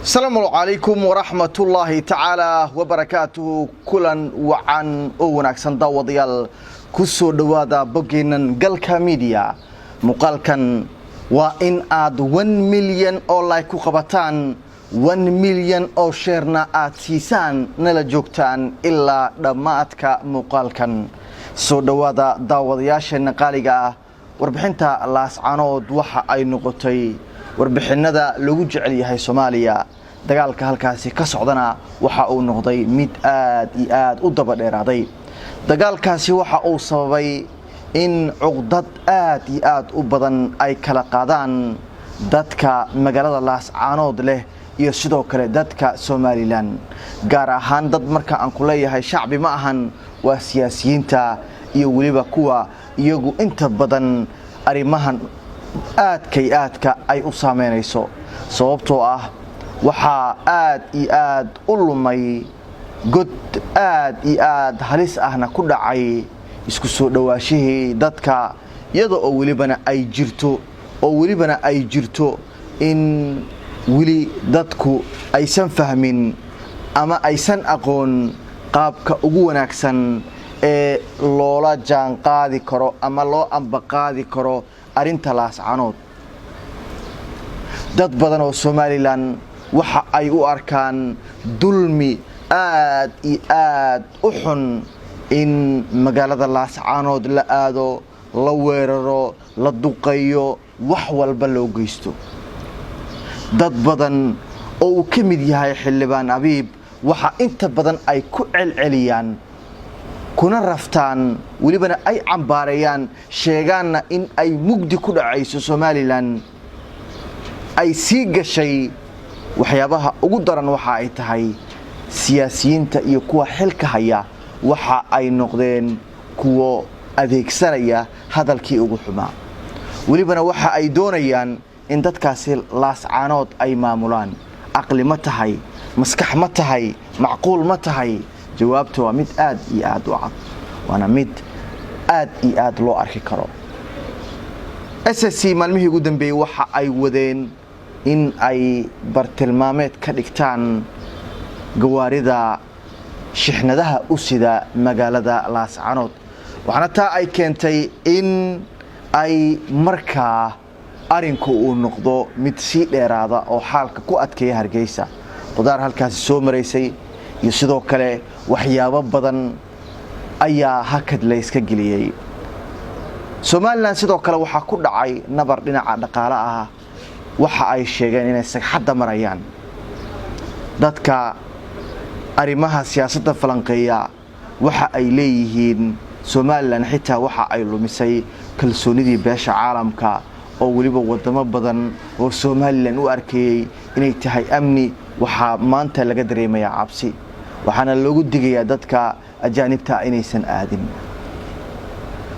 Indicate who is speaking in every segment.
Speaker 1: Asalaamu calaykum waraxmatullaahi tacaala wabarakaatuhu. Kulan wacan oo wanaagsan, daawadayaal. Ku soo dhowaada boggeennan Galka Media. Muuqaalkan waa in aad 1 milyan oo like ku qabataan, 1 milyan oo share-na aad siisaan, nala joogtaan ilaa dhammaadka muuqaalkan. Soo dhowaada, daawadayaasheenna qaaliga ah. Warbixinta Laascanood waxa ay noqotay warbixinada lagu jecel yahay Soomaaliya. Dagaalka halkaasi ka socdana waxa uu noqday mid aad iyo aad u daba dheeraaday. Dagaalkaasi waxa uu sababay in cuqdad aad iyo aad u badan ay kala qaadaan dadka magaalada Laascaanood leh iyo sidoo kale dadka Somaliland, gaar ahaan dad marka aan ku leeyahay shacbi ma ahan, waa siyaasiyiinta iyo weliba kuwa iyagu inta badan arrimahan aadkay aadka ay u saameynayso, sababtoo ah waxaa aad iyo aad u lumay, god aad iyo aad halis ahna ku dhacay isku soo dhowaashihii dadka, iyada oo welibana ay jirto in weli dadku aysan fahmin ama aysan aqoon qaabka ugu wanaagsan ee loola jaan qaadi karo ama loo ambaqaadi karo arrinta Laascanood. Dad badan oo Somaliland waxa ay u arkaan dulmi aad iyo aad u xun in magaalada Laascaanood la aado, la weeraro, la duqeeyo, wax walba loo geysto. Dad badan oo uu ka mid yahay Xildhibaan Abiib waxa inta badan ay ku celceliyaan kuna raftaan, welibana ay cambaareeyaan, sheegaanna in ay mugdi ku dhacayso Somaliland, ay sii gashay. Waxyaabaha ugu daran waxa ay tahay siyaasiyiinta iyo kuwa xilka haya waxa ay noqdeen kuwo adeegsanaya hadalkii ugu xumaa, welibana waxa ay doonayaan in dadkaasi Laascaanood ay maamulaan. Aqli ma tahay? Maskax ma tahay? Macquul ma tahay? Jawaabta waa mid aad iyo aad u cad, waana mid aad iyo aad loo arki karo. SSC maalmihii ugu dambeeyey waxa ay wadeen in ay bartilmaameed ka dhigtaan gawaarida shixnadaha u sida magaalada Laascanood, waxaana taa ay keentay in ay markaa arinku uu noqdo mid sii dheeraada oo xaalka ku adkeeya Hargeysa. Qudaar halkaasi soo maraysay iyo sidoo kale waxyaabo badan ayaa hakad layska geliyey. Somaliland sidoo kale waxaa ku dhacay nabar dhinaca dhaqaale ah. Waxa ay sheegeen inay sagxadda marayaan. Dadka arrimaha siyaasadda falanqeeya waxa ay leeyihiin Somaliland xitaa waxa ay lumisay kalsoonidii beesha caalamka, oo weliba wadamo badan oo Somaliland u arkeeyey inay tahay amni waxaa maanta laga dareemayaa cabsi, waxaana loogu digayaa dadka ajaanibta inaysan aadin,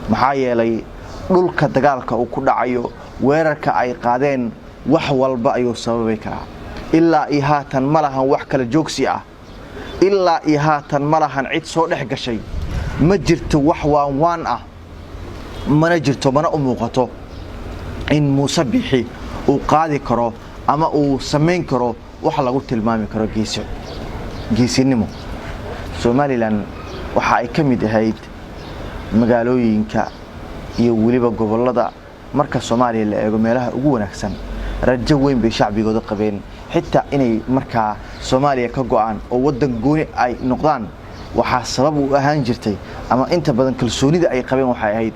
Speaker 1: maxaa yeelay dhulka dagaalka uu ku dhacayo, weerarka ay qaadeen wax walba ayuu sababi karaa. Ilaa iyo haatan ma lahan wax kala joogsi ah, ilaa iyo haatan ma lahan cid soo dhex gashay, ma jirto wax waan waan ah, mana jirto, mana u muuqato in Muuse Bixi uu qaadi karo ama uu samayn karo wax lagu tilmaami karo geesi geesinimo. Somaliland waxa ay ka mid ahayd magaalooyinka iyo weliba gobollada marka Soomaaliya la eego meelaha ugu wanaagsan. Rajo weyn bay shacbigooda qabeen, xitaa inay markaa Soomaaliya ka go'aan oo waddan gooni ay noqdaan. Waxaa sabab u ahaan jirtay ama inta badan kalsoonida ay qabeen waxay ahayd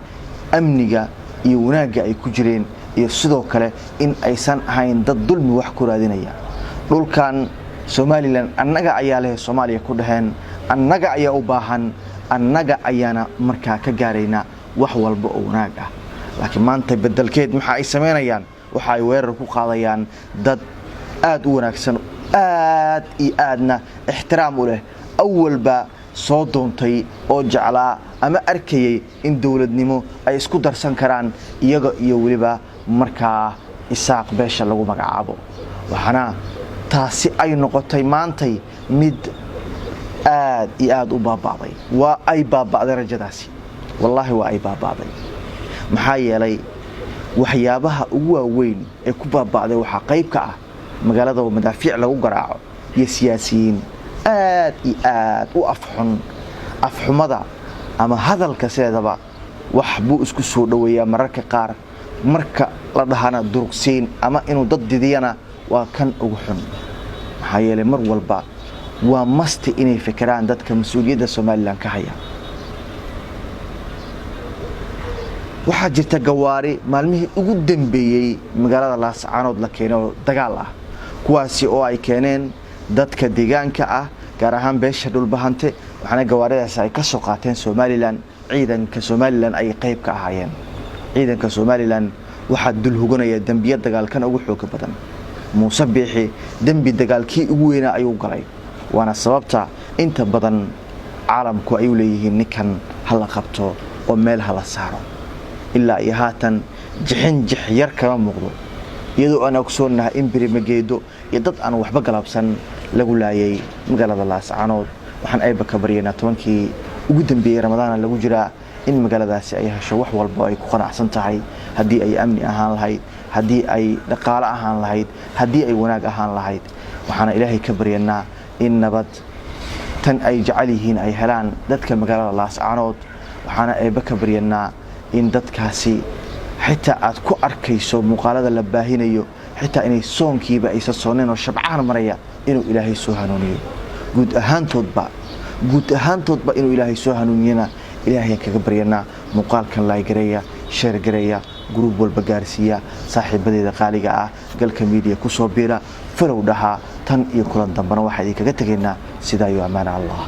Speaker 1: amniga iyo wanaagga ay ku jireen, iyo sidoo kale in aysan ahayn dad dulmi wax ku raadinaya. Dhulkan Somaliland annaga ayaa leh, Soomaaliya ku dhaheen, annaga ayaa u baahan, annaga ayaana markaa ka gaaraynaa wax walba oo wanaag ah. Laakiin maanta bedelkeed waxa ay samaynayaan? Waxa ay weerar ku qaadayaan dad aad u wanaagsan, aad iyo aadna ixtiraam u leh, awalba soo doontay oo jeclaa ama arkayay in dowladnimo ay isku darsan karaan iyaga iyo weliba markaa Isaaq beesha lagu magacaabo. Waxaana taasi ay noqotay maantay mid aad iyo aad u baaba'day. Waa ay baaba'day rajadaasi, wallaahi waa ay baaba'day. Maxaa yeelay waxyaabaha ugu waaweyn ee ku baaba'day waxaa qayb ka ah Magaalada madaafiic lagu garaaco iyo siyaasiyiin aad iyo aad u afxun. Afxumada ama hadalka sideedaba wax buu isku soo dhoweeyaa mararka qaar, marka la dhahana durugsiin ama inuu dad didiyana waa kan ugu xun. Maxaa yeelay, mar walba waa masti inay fekeraan dadka mas-uuliyadda Somalilan ka haya. Waxaa jirta gawaari maalmihii ugu dambeeyey magaalada Laascaanood la keenay oo dagaal ah, kuwaasi oo ay keeneen dadka deegaanka ah, gaar ahaan beesha Dhulbahante. Waxaana gawaaridaasi ay ka soo qaateen Somalilan. Ciidanka Somalilan ay qayb ka ahaayeen. Ciidanka Somalilan waxaa dul huganaya dembiyo dagaalkan ugu xooga badan. Muuse Biixi dembi dagaalkii ugu weynaa ayuu galay, waana sababta inta badan caalamku ay u leeyihiin ninkan ha la qabto oo meel ha la saaro. Ilaa iyo haatan jixin jix yar kama muuqdo, iyadoo aan ogsoonnahay in birimageedo iyo dad aan waxba galabsan lagu laayay magaalada Laascaanood. Waxaan ayba ka baryaynaa, 10kii ugu dambeeyey Ramadaana lagu jiraa, in magaaladaasi ay hesho wax walba ay ku qanacsan tahay, haddii ay amni ahaan lahayd, haddii ay dhaqaalo ahaan lahayd, haddii ay wanaag ahaan lahayd. Waxaana Ilaahay ka baryanaa in nabad tan ay jecel yihiin ay helaan dadka magaalada Laascaanood. Waxaana eeba ka baryanaa in dadkaasi, xitaa aad ku arkayso muuqaalada la baahinayo, xitaa inay soonkiiba aysan sooneen oo shabcaan maraya, inuu Ilaahay soo hanuuniyo guud ahaantoodba, guud ahaantoodba inuu Ilaahay soo hanuuniyana Ilaahay kaga baryanaa. Muuqaalkan like gareeya, share gareeya, group walba gaarsiiya. Saaxiibadeeda qaaliga ah, Galka Media kusoo biira, follow dhahaa. Tan iyo kulan dambana waxaa idinkaga tegaynaa sidaa iyo ammaana Allah.